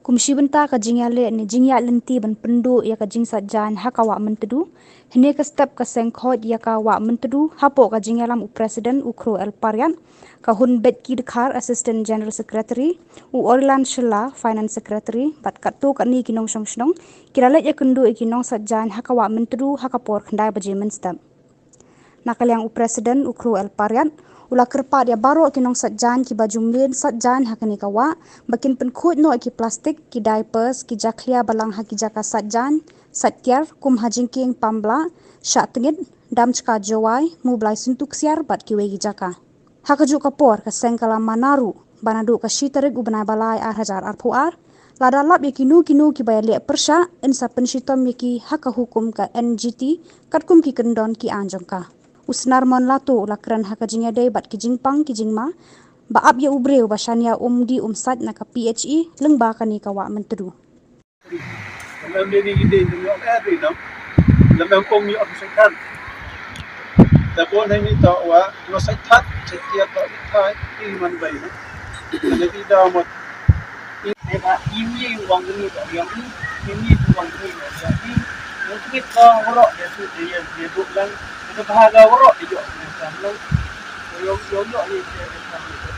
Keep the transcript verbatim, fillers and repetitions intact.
Kum shi bynta ka jingïaleh ne jingïaid lynti ban pynduh ïa ka jingsait jaiñ ha ka Wah Myntdu, hynne ka step ka seng khot ïa ka Wah Myntdu hapoh ka jingïalam u President u Kro L Pariat, ka Hun Betki Dkhar, Assistant General Secretary, u Orilan Shylla, Finance Secretary, bad katto katne ki nongshong shnong ki la leit ïakynduh ïa ki nongsait jaiñ ha ka Wah Myntdu ha ka por khyndai baje mynstep. Na ka liang u President u Kro L Pariat u la kyrpad ïa baroh ki nongsait jaiñ kiba ju mlien sait jaiñ ha kane ka wah ba kin pynkhuid noh ïa ki plastik, ki diapers, ki jakhlia balang ha ki jaka sait jaiñ sait tiar kum ha Jingkieng Pambla, Shah Tngit, Damchka Jowai, Mublai Syntu Ksiar bad kiwei ki jaka. Ha kajuh ka por ka seng ka la mana ruh ba naduh ka shi tarik u bnai ba lai ar hajar arphew ar, lada lap ïa kino kino kiba ïaleh pyrshah, yn sa pynshitom ïa ki ha ka hukum ka N G T katkum ki kyndon ki aiñ jong ka. U Snarmon Lato u la kren ha ka jingïadei bad ki jingpang ki jingma ba ap ïa u briew ba shaniah um dih um sait na ka P H E lyngba kane ka Wah Myntdu. Lem dei ni dei ni ong eh dei no. Lem ong kong ni ong sait than. Ta bon hai ni to wa no sait than, sait tiar to ni thai ni man bai no. Ni di da mo. Ni ba ini wang ni to yang ni, ini wang ni to yang ni. Ni ki to ro de su de ye de du lang. Ni ba ga ro de yo ni sang lang. Yo yo yo ni de sang.